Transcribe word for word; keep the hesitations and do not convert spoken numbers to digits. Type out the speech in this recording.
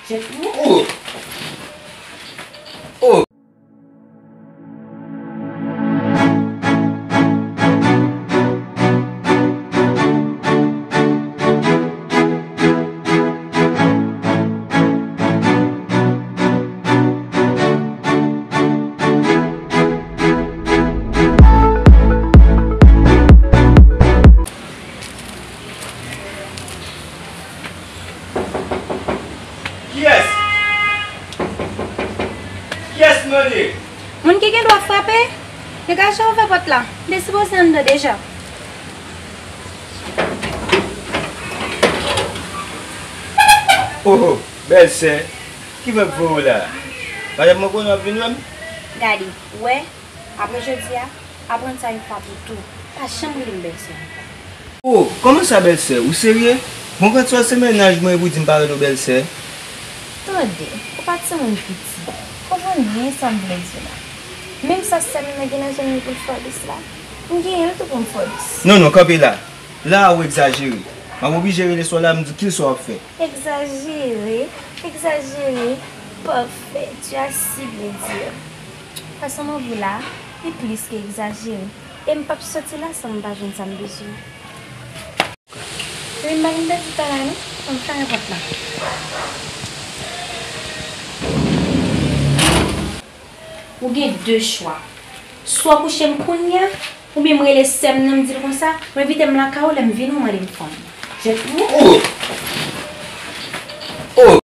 Jèt ou. Oh! Oh! Kiyès? Kiyès m mande? Moun ki gen dwa frape, degaje ouvè pòt la. M te sipoze anndan deja. Oh, oh, bèlsè, ki fè k voye w la? Madanm mwen konnen w ap vin wè m? Gade, w wè, apre jodi a, aprann sa yon fwa pou tou. Pa janm rele m bèlsè ankò. Oh, kòman sa bèlsè? Ou serye? Bon, kantsoy se mennaj mwen epi w di m pa rele w bèlsè? Tande, ou pa timoun piti. Konprann byen sa m vle di w la. Menm sa sè m nan gen nan zòn li pou l fè w dis la, m genyen l tou pou m fè w dis. Non, non, kanpe la. La a ou egzajere. M ap oblije rele sè w la, m di w kilsa w ap fè. Egzajere, egzajere, pafè, tu as si bien dire. Fason mwen vou la, li plis ke egzajere. E m p ap soti la san m pa jwenn sa m bezwen. Wi, m pa vin pèdi tan la non, an m fèmen pòt la. Ou gen de chwa. Swa w kouche m kounye a, oubyen m rele sè m nan, m di l konsa, w envite m lakay ou, lè m vini, w mande m fanm. Jèt ou. Oh! Oh!